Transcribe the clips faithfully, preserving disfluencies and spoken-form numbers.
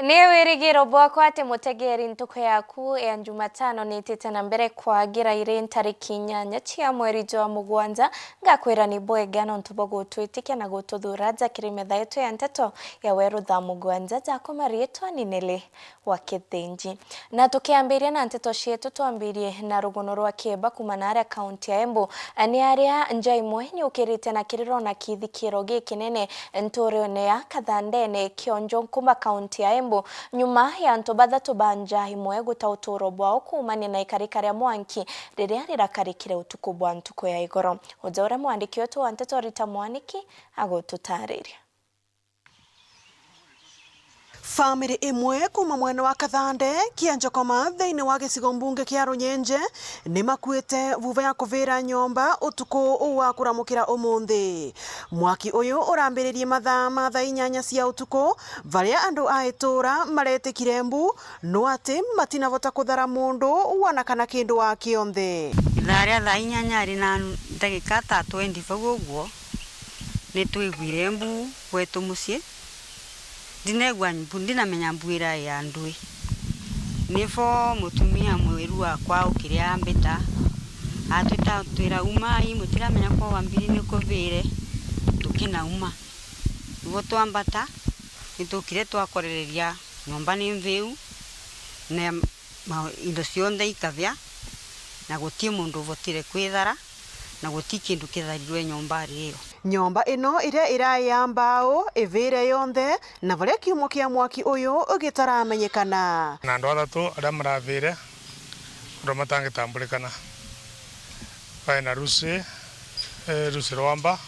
Ni wirigiro bwakwa ati mutegeri ntuku yaku ya Jumatano niitite na mbere kwagira iri ntariki inyanya cia mweri jwa mugwanja. Ngakwira ni bwega nontu bwa gutwitikia na gututhuura ja kiri metha yetu ya nteto ya Weru thaa mugwanja jaku. Mariitwa ni Nelly wa Kithinji. Na tukiambiria na nteto cietu, twambirie na rugono rwa Kieba kuuma naaria kaunti ya Embu. Ni aria nja imwe niukirite na kiriro na kithikiro gikinene ntuurene ya Kathandene Kionjo Nkumba, kaunti ya Embu, nyuma ya antu bathatu ba nja imwe guta utuuro bwao kuumania na ikarika ria mwanki riria rirakarikire utuku bwa ntuku ya igoro. Uja uria mwandiki wetu wa nteto Rita Mwaniki agututaariria. Family imwe kuuma mwena wa Kathande Kianjokoma thiini wa gicigo mbunge kia Runyenje ni makuite vuva ya kuvira nyomba utuku wa kuramukira umunthi. Mwaki uyu urambiririe mathaa ma thaa inyanya cia utuku, varia andu a itura maretikire mbu, no ati matinavota kuthara mundu wana kana kindu wa kionthe. Ithaa ria thaa inyanya ari na ndagika ta twenty vau uguo, ni twaiguire mbu gwetu mucii. Ndinegua mbu, ndinamenya mbu iria ya ndui. Nibo mutumia mwiru wakwa ukire ambita, atwita atwira, "Umai, mutiramenya kwa wambiri ni kuvire." Tukinauma. Nibo twambata, nitukire twakorereria nyomba ni mbiu, na ma-, indo cionthe ikathia, na guti mundu ubotire kwithara, na guti kindu kitharirwe nyombari iyo. Nyomba ino iria irai ya mbao ivire yonthe, na varia kiumo kia mwaki uyu gitaramenyekana. Na andu athatu aria maravire, andu matangitambulikana. Bae na Lucy, eh, Lucy Rwamba,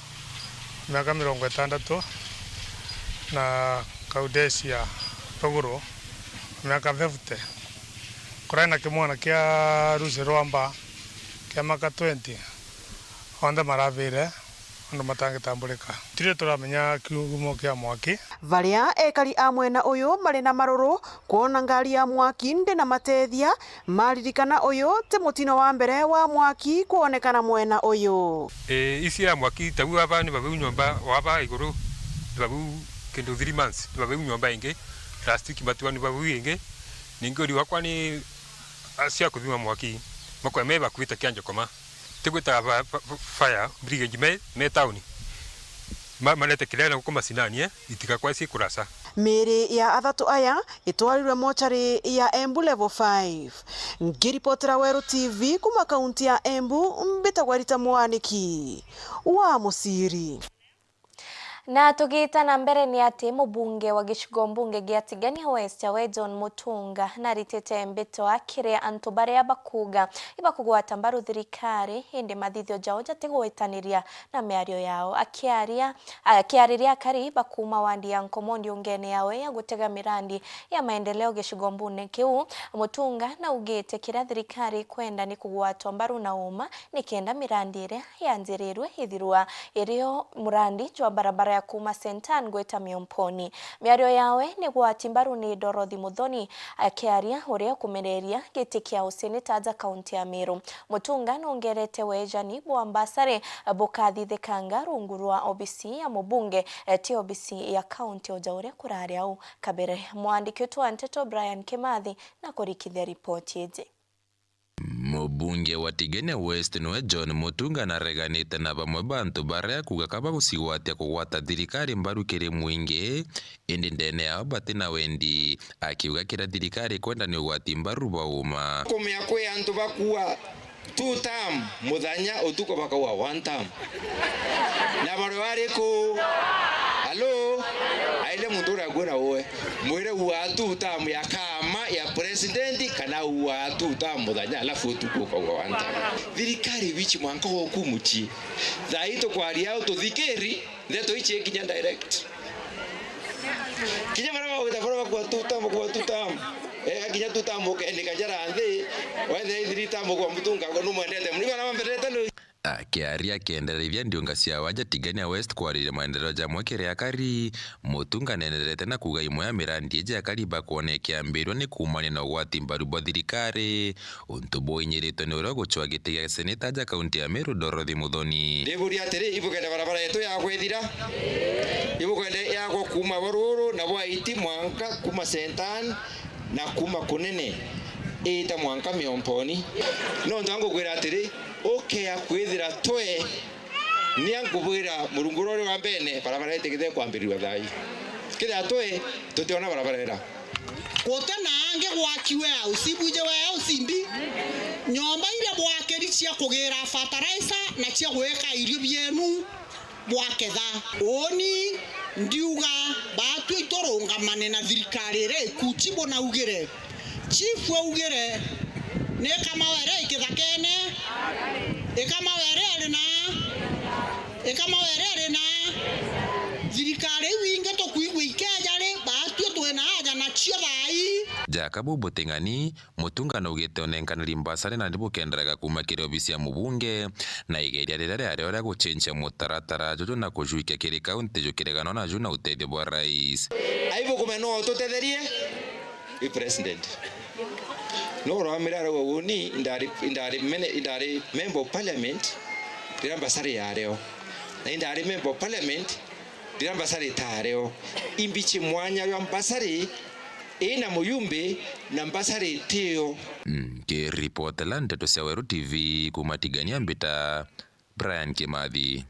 miaka mirongo itandatu, na Kaudesia Thuguru, miaka fifty. Kurai na kimwana kia Lucy Rwamba kia miaka twenty, onthe maravire andu matangitambulika. Tiri turamenya kiumo kia mwaki. Varia ekari a mwena uyu mari na maruru kwona ngari ya mwaki ndinamateethia, maririkana uyu ti mutino wa mbere wa mwaki kwonekana mwena uyu. Ii, ici ya mwaki, tau aba ni babiu nyomba, waba iguru, ni babiu kindu three months, ni babiu nyomba ingi, last week matiwa ni babiu ingi, ningi uri wakwa ni, a, cia kuthima mwaki, makoya me bakuite Kianjokoma. Tigwita ba-, ba-, ba-, fire brigade me, me tauni. Ma-, marete kirere na guku macinani, eh, itigakwa cikurasa. Miiri ya athatu aya itwarirwe mochari ya Embu Level five. Ngiripotera Weru T V kuma kaunti ya Embu, mbitagwa Rita Mwaniki wa Muciri. Na tugiita na mbere, ni ati mubunge wa gicigo mbunge gia Tigania West, we John Mutunga, naritite mbito akiri antu baria bakuuga ibakugwata mbaru thirikari, indi mathithio jao jatigwitaniria na miario yao. Akiaria, akiariria akari ba kuuma wandi ya Nkomo ndiungene yawe ya gutega mirandi ya maendeleo gicigo mbunge kiu, Mutunga naugite kiria thirikari ikwenda ni kugwatwa mbaru na uuma, nikenda mirandi iria yanjirirwe ithirwa, irio murandi jwa barabara ya kuuma Saint Anne gwita Miomponi. Miario yawe ni gwati mbaru ni Dorothy Muthoni, akiaria uria ukumereria giti kia useneta aja kaunti ya Meru. Mutunga nongerete wejani bwa mbasari bukathithikanga rungu rwa obisi ya mubunge, eh, ti obisi ya kaunti, o ja uria kurari au kabere. Mwandiki wetu wa nteto Brian Kimathi na kurikithia ripoti iji. Mubunge wa Tigania West niwe John Mutunga nareganite na bamwe ba antu baria kuuga ka bagucigwatia kugwata thirikari mbaru kiri mwingi, indi ndene yao bati na wendi, akiuga kiria thirikari ikwenda ni ugwati mbaru bwa uuma. Kumea kwi antu bakua two term muthenya, utuku bakauga one term. Na bari ariku? Halo? Aile muntu uria akwira uwe. Mwire uaa two term ya kama ya president, kana uaa two term muthenya, alafu utuku ukauga one term. Thirikari wichi mwanka wa ukumuchi. Thaa ii tukwaria au tuthikiri, ndeto ichi ikinya direct. Kinya baria bagwita baria bakua two term, bakua two term. Eh, kinya two term ukendika njara nthi, wethira i three term ukua Mutunga, numwendete muno. Ibaria bambendete no. Akiaria akienderithia ndiunga cia wanja Tigania West kwariria maendeleo jamwe kiri akari, Mutunga nenderete na kuuga imwe ya mirandi iji akari bakwona ikiambirua ni kuumania na ugwati mbaru bwa thirikari, untu buinyiritwe ni uria ugucwa giti gia seneta ja kaunti ya Meru Dorothy Muthoni. Ndiburia atiri, ibukenda barabara yetu ya kwithira? Ibukenda yagwa kuuma Boruru na bwa iti mwanka kuuma Sentan na kuuma Kunene iita mwanka Miomponi? Nontu angukwira atiri, ukea kwithira twe, nia nkubwira Murungu uria uri wa mbene, barabara itigite kwambirirua thaa ii. Kethira twe, tutiona barabara ira. Guti na angi gwaki warehouse, ibwije warehouse imbi? Nyomba iria bwakiri cia kugira fertilizer na cia gwika irio bienu bwaketha. Uuni ndiuga baatwi iturungamane na thirikari iria iku, chief naugire. Chief augire, ni Kamawere ikithakene, Ikamawere ari na, Ikamawere ari na. Thirikari iu ingi tukwigua ikeeja ri, baatwi twina aja nacio thaa ii. Jaka bu buting'ani, Mutunga naugite unenkaniri mbasari nandi bukenderaga kuuma kiri obisi ya mubunge, na igeria riria riario ria gucenjia mutaratara juju na kujwikia kiri kaunti jukireganwa naju na utethio bwa rais. Aibu kumenya no ututetherie? I president. No uramira arauga uuni, indari, indari mene-, indari member of parliament riria mbasari yario. Na indari member of parliament riria mbasari itario. Imbichi mwanya jwa mbasari ina muyumbi na mbasari itio. Nkiripotela ndeto cia Weru T V kuuma Tigania, mbita Brian Kimathi.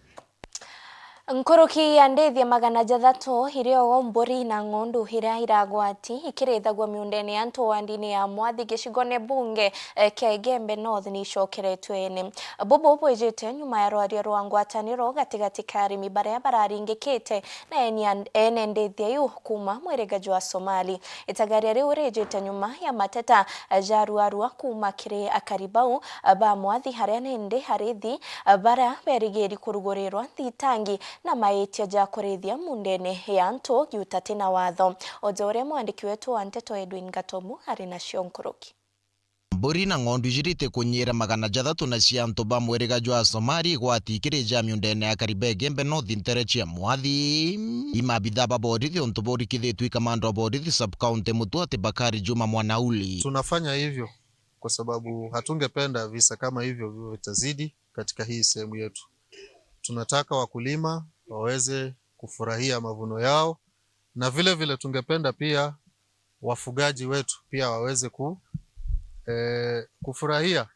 Nkuruki ya ndithia magana jathatu iria o mburi na ng'ondu iria iragwati ikirithagua miundene ya antu wandini ya Mwathi gicigone bunge, eh, kia Igembe North niicokeretwe ene. Bubu bwijite nyuma ya rwaria rwa ngwataniro gatigati ka arimi baria bararingikite na eni an-, ene ndithia iu kuuma mwiriga jwa Somali. Itagaria riu rijite nyuma ya mateta, eh, ja ruarua kuuma kiri akari bau, eh, ba Mwathi, aria nindi arithi, eh, baria berigiri kurugurirwa thitangi na maitia ja kurithia mundene ya antu giutati na watho. O ta uria mwandiki wetu wa nteto Edwin Gatomu ari nacio nkuruki. Mburi na ng'ondu ijiri itikunyira magana jathatu na cia antu ba mwiriga jwa Somali igwati ikiri ja miundene ya Kariba Igembe North ntere cia Mwathi. I maabitha ba borithi untu burikithitue i kamanda wa borithi sub-county Mutua ati Bakari Juma Mwanauli. Tunafanya hivyo kwa sababu hatungependa visa kama hivyo vitazidi katika hii sehemu yetu. Tunataka wakulima waweze kufurahia mavuno yao, na vile vile tungependa pia wafugaji wetu pia waweze ku-, eh, kufurahia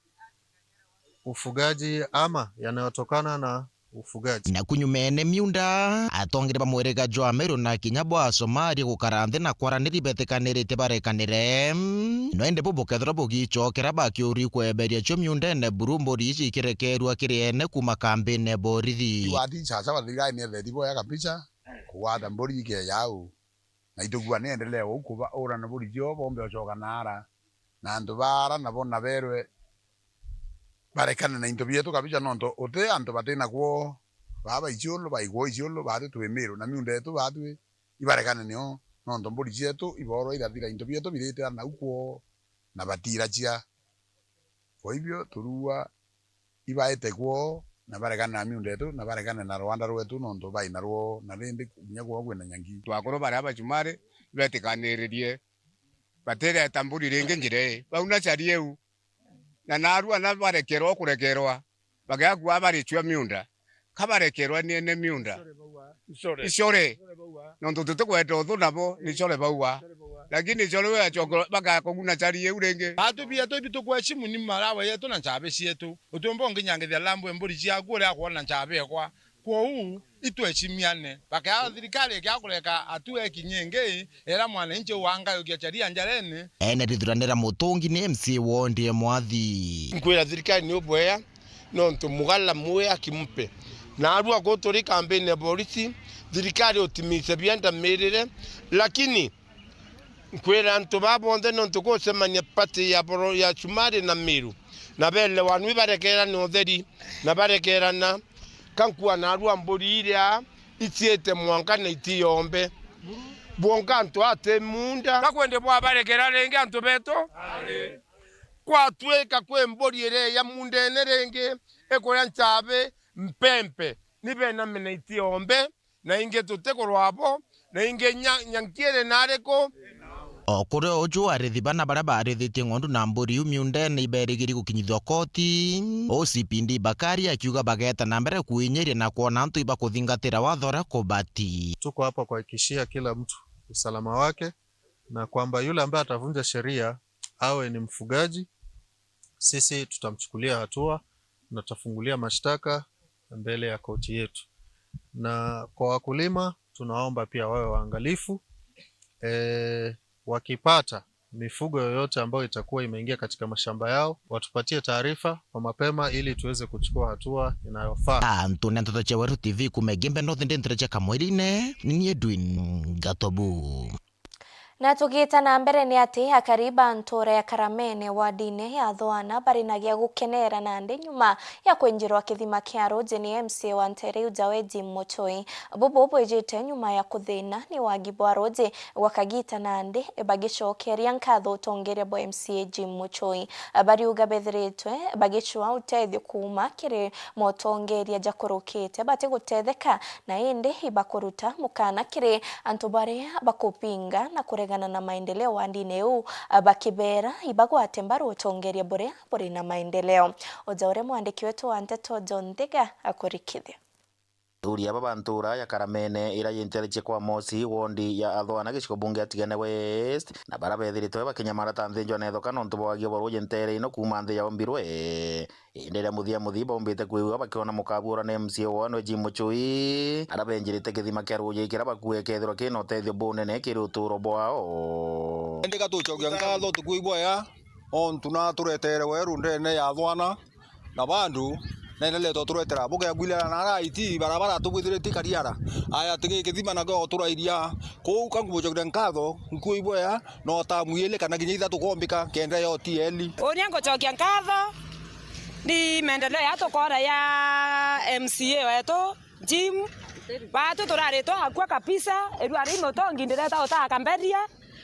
ufugaji ama yanayotokana na ufugaji. Na kunyumene miunda, atongeri ba mwiriga jwa Meru na kinya bwa Somali gukara nthi na kwaraniria betikanirite barekanire. No indi bu bukethirwa bugicokera bakiuria kweberia cio miundene buru mburi ici ikirekerua kiri ene kuuma kambine borithi. Iwati chacha bathigani etheri boya kabicha, kugwata mburi ikeya au. Na itugua niendelee uu kuba ura na buri cio bombe ucoka naara. Na antu baara nabo na berwe barekane na into bietu kabicha, nontu uti antu batina kwoo. Baa ba Isiolo, baigwa Isiolo, baati twi Miru, na miunda yetu baatwi ibarekane nio, nontu mburi cietu iboorwa irathira, into bietu biritira nau kwoo na batiracia. Kwa hivyo, turua ibaete kwoo na barekane na miunda yetu, na barekane na rwanda rwetu, nontu bai narwo, na rindi kinya kwoo kwina nyangi. Twakuru baria bacumari ibetikaniririe, batireta mburi ringi njira ii. Bau na cari iu. Na narua na barekerwa kurekerwa, bagakua baricua miunda. Ka barekerwa ni ene miunda. Icore. Icore. Nontu tutikwenda uthu nabo, ni core baua. Lakini core we acoka bagakuguna cari iu ringi. Atu bietu ibi tukweshimu ni marawa yetu na nchabi cietu. Utiumba unginyangithia lambwe mburi ciaku uria akwona nchabi ekwa. Kwou, itweshimiane. Bakea thirikari ikia kureka atue kinya ingi, era mwananchi uu angayukia charia njarene. Ene rithuranira Mutungi ni M C A ward ya Mwathi. Nkwira thirikari ni ubwea, nontu mugala mwe akimpe. Na arua kuu turi kambini ya borisi, thirikari utimise bienda mirire, lakini nkwira antu baa bonthe nontu gucemania pati ya boro-, ya Cumari na Miru, na belewanua ibarekerane utheri, na barekerana, ka nkua narua mburi iria iciite mwanka na itiyombe. Bwonka antu ati munda. Ka kwendi bwabarekera ringi antu betu? Kwatwika kwi mburi iria ya mundene ringi, Ikuria nchabi mpempe, ni bena minaitie ombe, na ingi tutikurwa bo, na ingi nya-, nyankiere nariku? O kuri o uju arithi bana baria barithitie ng'ondu na mburi iu miundene iberigiri gukinyithua koti, O C P D Bakari akiuga bageeta na mbere kwinyiria na kwona antu ibakuthingatira watho uria kubati. Tuko hapa kuhakikishia kila mtu usalama wake, na kwamba yule ambaye atavunja sheria, awe ni mfugaji, sisi tutamchukulia hatua na tutafungulia mashtaka mbele ya koti yetu. Na kwa wakulima, tunaomba pia wawe waangalifu. Eh, wakipata mifugo yoyote ambayo itakuwa imeingia katika mashamba yao, watupatie taarifa kwa mapema ili tuweze kuchukua hatua inayofaa. Antu ni nteto cia Weru T V kuuma Igembe North, ndi nteto cia Kamwirine, ni Edwin Gatobu. Na tugita na mbere ni ati akari ba ntura ya Karamene wardine ya Thwana bari na gia gukenera nandi nyuma ya kwinjirwa kithima kia ruji ni M C A wa ntere iu Jaweji Muchoi. Bubu bwijite nyuma ya kuthina ni wagi bwa ruji gwa kagita nandi bagicokeria nkatho utongeria bwa M C A Jim Muchoi. Bariuga bethiritwe bagicua utethio kuuma kiri motongeria jakurukite batigutetheka, na indi ibakuruta mukana kiri antu baria bakupinga na kuregana na maendeleo wandine iu, bakibera ibagwate mbaru utongeria buria buri na maendeleo. Uja uria mwandiki wetu wa nteto John Thiga akurikithia. Athuri aba ba ntura ya Karamene iria yinteretie kwa Mosi, wondi ya Athwana, gicigo bunge ya Tigania West, na baria bethiritwe bakinyamara ta nthinjwa na ithoka nontu bwa wagia bwa ruuji nteere ino kuuma nthi ya umbirwe. Indi riria muthia muthii baumbite kwigua bakiona mukabuura ni M C A wao nwe Jim Muchui, aria benjirite kithima kia ruuji kiria bakuuga gikeethirwa kina utethio bunene kiri utuuro bwao. Indi gatucokia nkatho tukwigua ya ontu na turetere weru ndene ya Athwana. Na bandu, nendelee tuturetera, bugegwilana na araiti, barabara tubwithiriti kariara. Aya, tigi kithima na gio turairia. Kuu ka ngubucokeria nkatho, nkuu ibwea, no tamu ili kana kinya ithatu kombika, kenda ya O T L. Uuni ngucokia nkatho, ni maendeleo ya tukona ya M C A wetu, Jim. Batu turaritwa akua kabisa, irua ri mutongi ndireta utaa kamberia.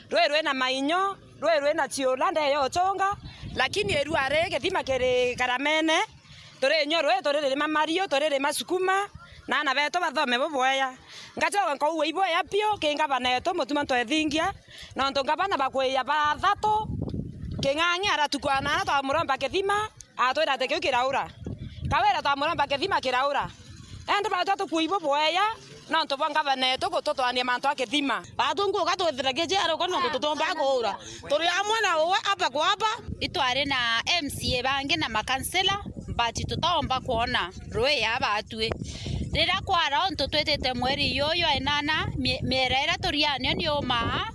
Rwi rwina mainyo, rwi rwina ciula ndee ya uchunga, lakini irua ri githima kiri Karamene, turinyua rwi, turirima mariu, turirima sukuma, na aana betu bathome bubwea. Ngacoka nkauga ibwea biu ki ngavana yetu Mutuma Ntwethingia, nontu ngavana bakwia bathatu, King'ang'i aratukua na aana twamuromba kithima, atwira ati kiu kiraura. Kawira twamuromba kithima kiraura. Indi batwa tukui bubwea, nontu bwa ngavana yetu gututwania mantu a kithima. Batu nguka twithira kijiaruka nontu tutomba kuura. Turi amwe na uwe hapa kwa hapa. Itwari na M C A bangi na makansela, but tutaomba kwona rui ya batwi. Riria kwara, ontu twitite mweri yuyu wa inana, mie-, miera iria turianio ni umaa.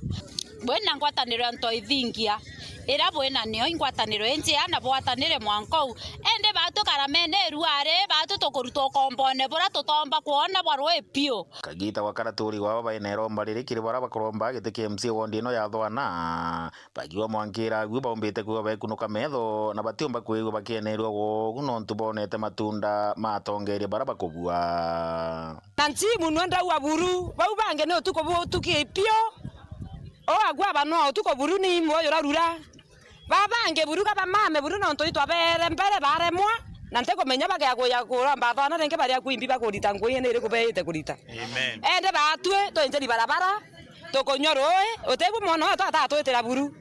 Bwina ngwataniro ya Ntwethingia, iria bwina nio ingwataniro injea na bwatanire mwanka uu. Indi batu Karamene irua ri, batu tukurutwa ukombone buria tutomba kwona bwa rui biu. Kagita gwa karaturi gwao baina iromba riri kiri baria bakuromba giti kia M C A wondi ino ya Thwana, bakiuga mwankira agu baumbite kwigua bekunuka metho na batiumba kwigua bakienerua gwogu nontu bonete matunda ma atongeria baria bakubua. Na ntimu nwe ndaua buru, bau bangi ni utuku butuki biu. O agua banwa utuku buru ni imwe yurarura. Ba bangi buru ka bamame buru nontu itwabere mbere baremwa, na ntikumenya bagea kuya kuromba Thwana ringi baria kwimbi bakurita ngui ni iriku beite kurita. Amen. Ende batwi twinjiri barabara, tukunywa rui, utibu mwana wetu atatwitira buru.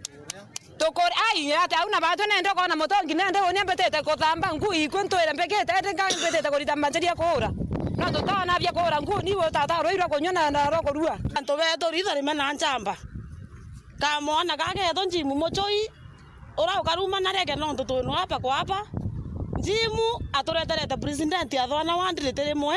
Tukuri, ai, ati au na batwi nende ukona mutongi nende uni ambitite kuthamba ngui ikwi ntwire mbikite, indi nga mbitite kurita manjiri ya kuura. No tutona bia kuura ngui, ni we tata rui rwa kunywa na, na rwa kurua. Antu betu ritho rimena nchamba. Kamwana gageetho Njimu Muchui, ura ukaruma na rege nontu twinwa hapa kwa hapa. Njimu atureterete president ya Thwana wandi riti rimwe.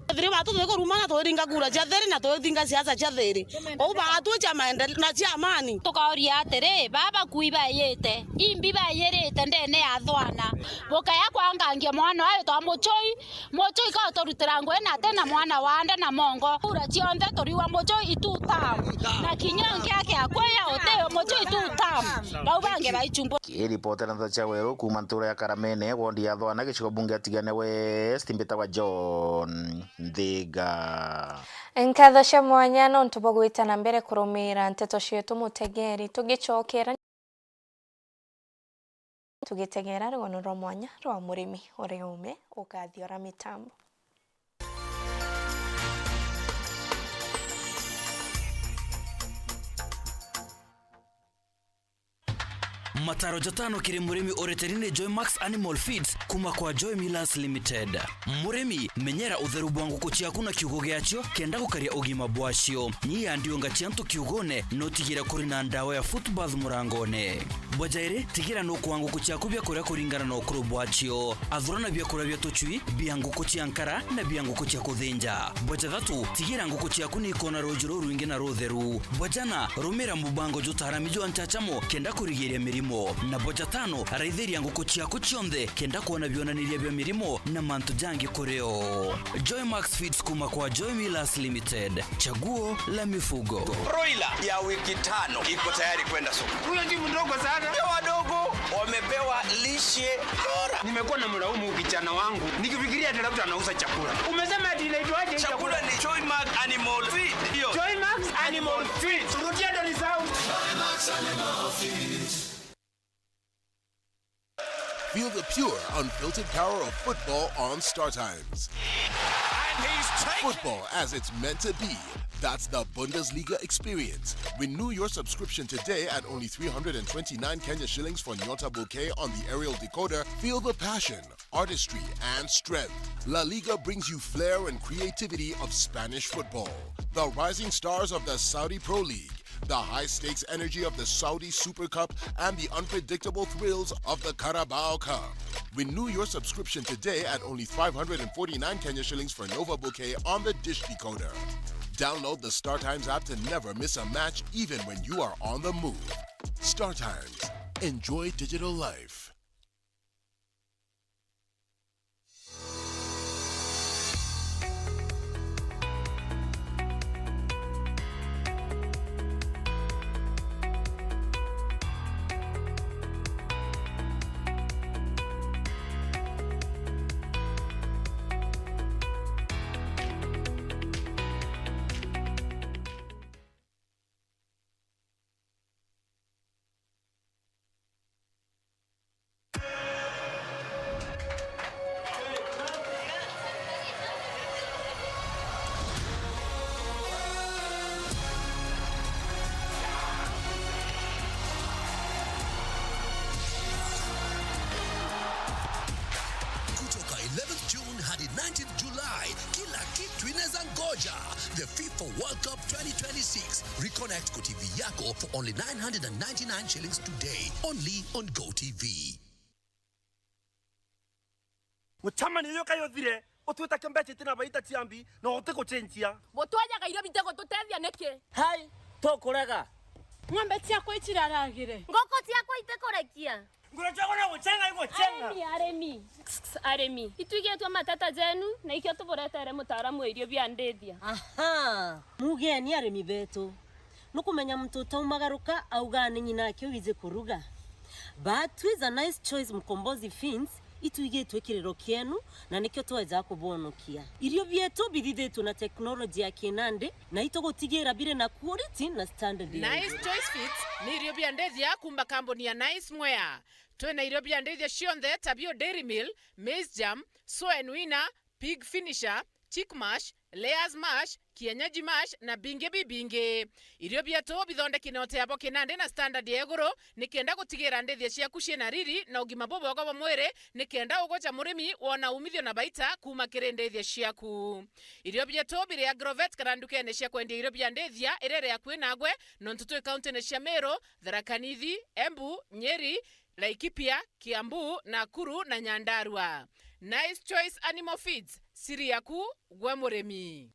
Ethiri batu twikurumana twiringa kura cia thiri na twithinga siasa cia thiri. Uu bagatwi cia maendeleo na cia amani. Tukauria atiri, baba kui bayite, imbi bayirite ndene ya Thwana. Bukaya kwangangia mwana uyu twa Muchui, Muchui ka uturutira ngui na ati na mwana wa nda na mongo. Kura cionthe turiwa Muchui two term. Na kinya ngia kia kweya uti Muchui two term. Bau bangi baichumbu. Kiripotera Ntho cia Weru kuuma ntura ya Karamene, wondi ya Thwana, gicigo bunge ya Tigania West, mbitagwa John Nthiga. Nkatho cia mwanya nontu bwa gwita na mbere kurumira nteto cietu mutegeri. Tugicokera, Tugitegera rugono rwa mwanya rwa murimi uria ume ukathiora mitambo. Mataro jatano kiri murimi ureteri ni Joy Max Animal Feeds kuma kwa Joy Millers Limited. Murimi, menyera utheru bwa nguku ciaku na kiugo giacio kenda gukaria ugima bwacio. Nyia ndiunga cia antu kiugone, no tigire kuri na ndawa ya foot bath murangone. Bwa jairi, tigira nukwa nguku ciaku biakuria kuringana na ukuru bwacio. Athurana biakuria bia tucui, bia nguku cia nkara na bia nguku cia kuthinja. Bwa jathatu, tigira nguku ciaku ni ikona ruuji rurwingi na rutheru. Bwa jana, rumira mubango jutaarami jwa nchachamo kenda kurigiria mirimo. Na bwa jatano, raithiria nguku ciaku cionthe kenda kwona bionaniria bia mirimo na mantu jangi kuri o. Joy Max Feeds kuma kwa Joy Millers Limited. Chaguo la mifugo. Broiler ya wiki tano iko tayari kwenda soko. Huyo si mdogo sana. Ni wadogo wamepewa lishe bora. Nimekuwa na mlaumu kijana wangu nikifikiria ati labda anauza chakula. Umesema ati inaitwaje hii chakula? Chakula ni Joy Max Animal Feed. Hiyo. Joy Max Animal Feed. Rudia ndo ni sound. Joy Max Animal Feed. Feel the pure, unfiltered power of football on Star Times. And he's taken Football as it's meant to be. That's the Bundesliga experience. Renew your subscription today at only three hundred and twenty-nine Kenya shillings for Nyota Bouquet on the aerial decoder. Feel the passion, artistry, and strength. La Liga brings you flair and creativity of Spanish football. The rising stars of the Saudi Pro League, the high-stakes energy of the Saudi Super Cup, and the unpredictable thrills of the Carabao Cup. Renew your subscription today at only five hundred and forty-nine Kenya shillings for Nova Bouquet on the dish decoder. Download the Star Times app to never miss a match, even when you are on the move. Star Times. Enjoy digital life. Kutoka eleventh June hadi nineteenth July, kila kitu inaweza ngoja. The FIFA World Cup twenty twenty-six. Reconnect kwa T V yako for only nine hundred and ninety-nine shillings today, only on Go T V. Mucemanio uyu kai uthire, utwita kimbeca itina baita ciambi, na utigucenjia. Butwajaga irio bitigututethia niki? Hai, tukurega. Ng'ombe ciakwa iciraragire. Nguku ciakwa itikurekia. Nguru ciakwa no gucenga igucenga. Arimi, arimi. Arimi. Itwigitwe mateta jenu, na ikio tuburetere mutaaramu wa irio bia ndithia. Aha. Mugeni arimi betu. Nukumenya muntu utaumagaruka augaa ni ng'ina ake wiji kuruga. But twi ja Nice Choice Mkombozi Feeds, itwigitwe kiriro kienu, na nikio tweja kubonokia. Irio bietu bithithitwe na teknoloji ya kinandi, na itugutigira biri na quality na standard ya Nice iguru. Choice Feeds ni irio bia ndithia kuuma kambuni ya Nice Mwea. Twina irio bia ndithia cionthe ta bio Dairy Meal, Maize Germ, Soen Winner, Pig Finisher, Chick Mash, Layers Mash, Kienyeji Mash na bingi bibingi. Irio bietu bithondeki na utea bwa kinandi na standard ya iguru, nikenda gutigira ndithia ciaku ciina riri na ugima bubwega bwa mwiri, nikenda ugoja murimi wona umithio na baita kuuma kiri ndithia ciaku. Irio bietu biri Agrovet kana ndukene cia kwendia irio bia ndithia iria iri akui nagwe, nontu twi kauntine cia Meru, Tharaka Nithi, Embu, Nyeri, Laikipia, Kiambu, Nakuru na Nyandarua. Nice Choice Animal Feeds, siri yaku gwe murimi.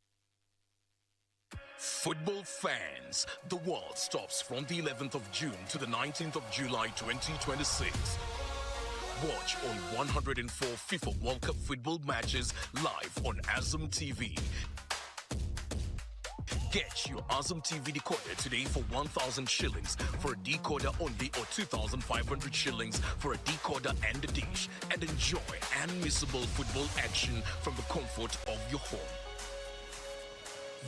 Football fans, the world stops from the eleventh of June to the nineteenth of July twenty twenty-six. Watch all one hundred and four FIFA World Cup football matches live on Azam T V. Get your Azam T V decoder today for one thousand shillings for a decoder only or two thousand five hundred shillings for a decoder and a dish, and enjoy unmissable football action from the comfort of your home.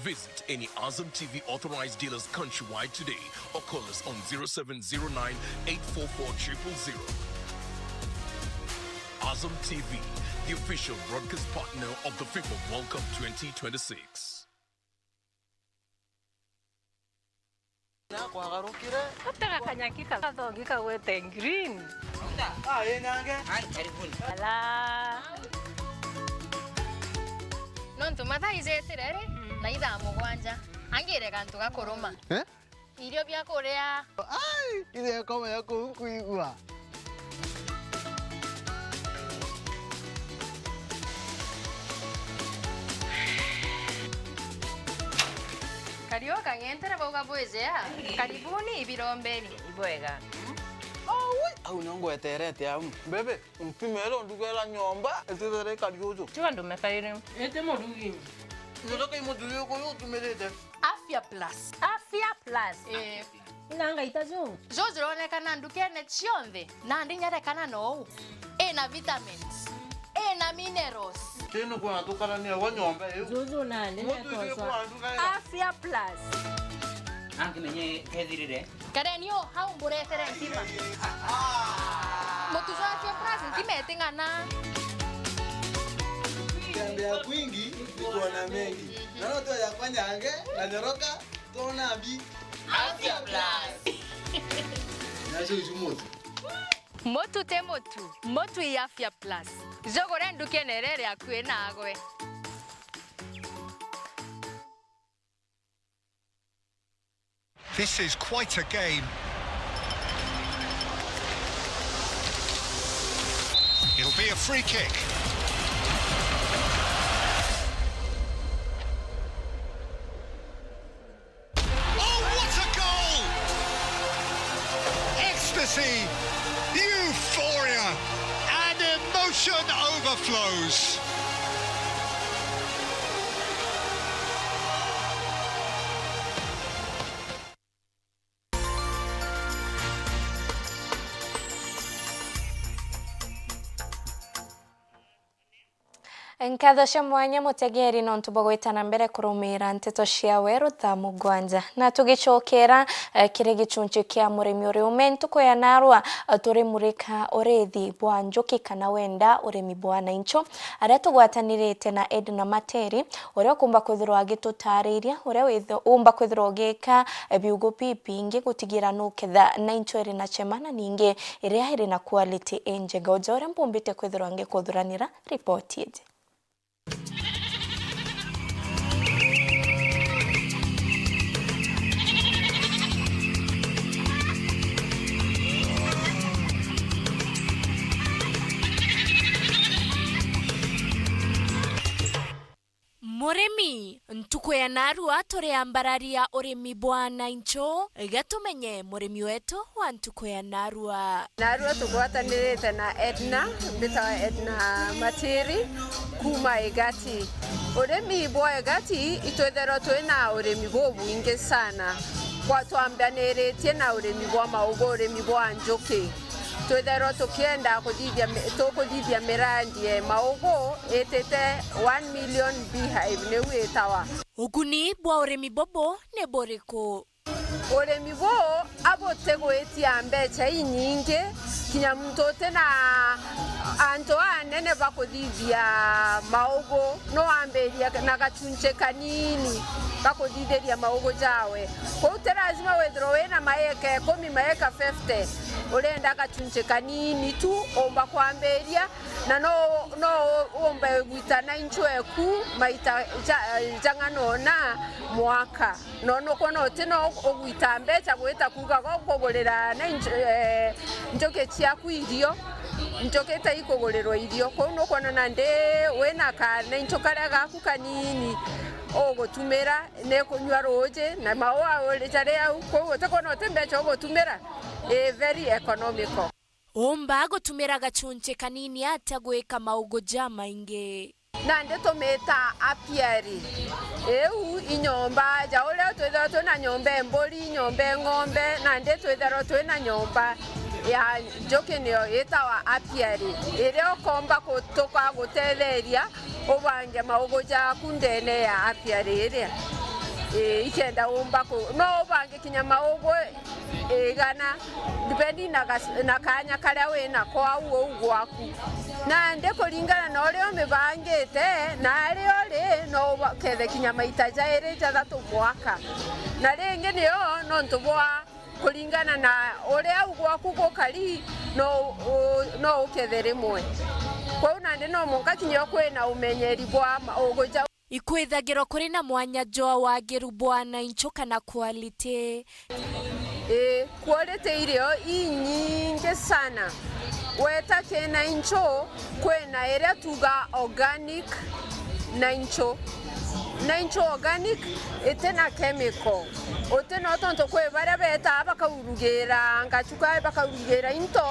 Visit any Azam T V authorized dealers countrywide today or call us on zero seven zero nine, eight four four, triple zero. Azam T V, the official broadcast partner of the FIFA World Cup twenty twenty-six. Atega kanyaki kathongi kagwete green. Ah, ĩ nyange. Ai, karibuni. Ala. Nontu mathaa ijetire ri, na ithaa mugwanja. Angire gantu gakuruma. Eh? Irio bia kuria. Ai, ithe komenya kuu kwigua. Kariu kang'entere bauga bwijea. Karibuni ibirombeni. Ibwega. Aui, au nio ngweterete au. Bebe, mpimere ndugera nyomba, itithire ikari uju. Tiga ndumekairi. Ite murugi. Ndoke imuthuri uyu utumirite. Afya Plus. Afya Plus. Eh. Ina ngaita ju. Ju jironekana ndukene cionthe, na ndi nyerekana nou. Ina vitamins. Ina minerals. Tino kwa tukarania wa nyomba iu. Juju nandi. Muthuri uyu kwa nduga. Afya Plus. Angimenye kethirire. Kareni o hau mburetere ntima. Mutu jwa Afya Plus ntima iting'ana. Tembea kwingi ni kuona mengi. Na no tuoya kwa nyange na nyoroka, tuona mbi. Afya Plus. Nacio icu mutu. Mutu ti mutu, mutu i Afya Plus. Jugure ndukene iria iri akui nagwe. This is quite a game. It'll be a free kick. Oh, what a goal! Ecstasy, euphoria, and emotion overflows. Nkatho cia mwanya, mutegeri, nontu bwa gwita na mbere kurumiira nteto cia weru thaa mugwanja. Na tugicokera, eh, kiri gicunci kia murimi uri ume ntuku ya narua, eh, turimurika urithi bwa njuki kana wenda urimi bwa naincho, aria tugwatanirite na Edna Materi, uria ukumba kwithirwa agitutariria uria witho-, umba kwithirwa ugika, eh, biugo bibingi gutigira nuketha naincho iri na chema na ningi iria iri na quality injega. Uja uria mbumbite kwithirwa ngikuthuranira ripoti iji. Murimi, ntuku ya narua turiambararia urimi bwa naincho, ga tumenye murimi wetu wa ntuku ya narua. Narua tugwatanirite na Edna, mbitawa Edna Matiri, kuma Igati. Urimi bwa Igati, itwitherwa twina urimi bubwingi sana. Kwa twambaniritie na urimi bwa maugo, urimi bwa njuki. Twithairwa tukienda kuthithia mi-, tukuthithia mirandi ya maugu itite one million beehive, niu itawa. Uguni bwa urimi bubu ni buriku? Urimi buu abutigwitia mbeca inyingi, kinya muntu utina antu anene ba kuthithia maugu, no wambirie na gachunchi kanini ga kuthithiria maugu jawe. Kwou ti lazima withirwe wina maeka ikumi, maeka fifty, urenda gachunchi kanini tu umba kwambiria, na no, no umbe gwita na inchu eku maita ja-, jang'ana ona mwaka. No nukwona uti no ugwita mbeca gwita kuuga gukugurira na inchu, eh, njuki ciaku irio, njuki ita ikugurirwa irio. Kwou nukwona nandi wina ka na inchu karia gaku kanini ugutumira, ni kunyua ruuji na maua uri jari au. Kwou utikwona uti mbeca ugutumira, i very economical. Umba gutumira gachunchi kanini atia gwika maugu jamaingi? Nandi tumita apiary. Iu i nyomba ja uria twithirwa twina nyomba e mburi, nyomba e ng'ombe, nandi twithirwa twina nyomba ya njuki niyo yitawa apiary, iria ukomba kutuka gutetheria ubange maugu jaku ndene ya apiary iria. Ii, ikenda umba ku-, no ubange kinya maugu igana, depending na gas-, na kanya karia wi nako au uu gwaku. Nandi kuringana na uria umibangite na aria uri, no uba-, ukethe kinya maita jairi jathatu mwaka. Na ringi nio nontu bwa kuringana na uria au gwaku gukari, no u-, no ukethe rimwe. Kwou nandi no mwanka kinya ukwina umenyeri bwa maugu jau. Ikwithagirwa kuri na mwanya jwa wagiru bwa nainchu kana quality. Ii, quality irio inyingi sana. Weta ki nainchu, kwina iria tuga organic nainchu. Nainchu organic itina chemical. Utina tontu kwi baria betaa bakaurugira ngachuka, bakaurugira into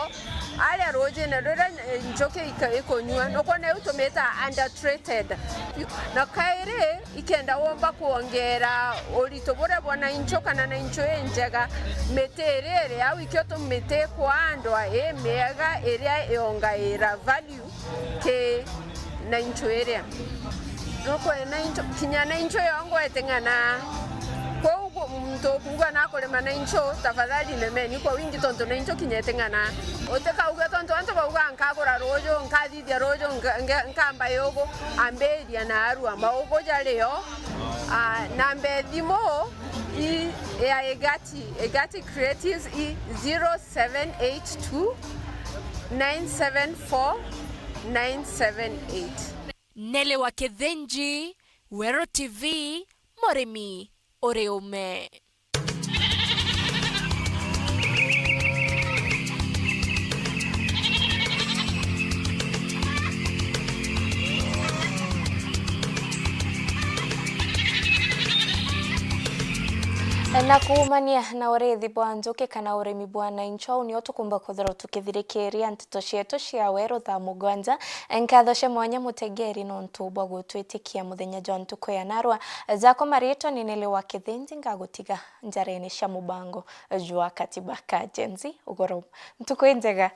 aria rujine ruria nchuki ika-, ikunyua. Nukwona iu tumita adulterated. Na kairi, ikenda womba kwongera urito buria bwa nainchu kana nainchu injega, miti iria iri au ikio tumiti kwandwa imiega iria iongaira value ki nainchu iria. Nukwe nainchu, kinya nainchu yongwa iting'ana. Kwou gu-, muntu ukuuga nakurima nainchu, tafadhali nemeni kwa wingi, tontu nainchu kinya iting'ana. Utikauge tontu antu bauga nkagura ruju, nkathithia ruju, nka-, nge-, nkamba yugu, ambiria na arua maugu jario. Ah, namba ya thimu i ya Igati, Igati Creatives i zero seven eight two, nine seven four, nine seven eight. Nelly wa Kithinji, Weru T V, murimi uri ume. Na kuumania na uriithi bwa njuki kana urimi bwa nainchu, nio tukumba kwithirwa tukithirikiria nteto cietu cia weru thaa mugwanja. Nkatho cia mwanya mutegeri nontu bwa gutwitikia muthenya jwa ntuku ya narua. Jakwa mariitwa ni Nelly wa Kithinji, ngagutiga njarene cia mubango jwa Katiba ka Gen Z ugoro. Ntuku injega.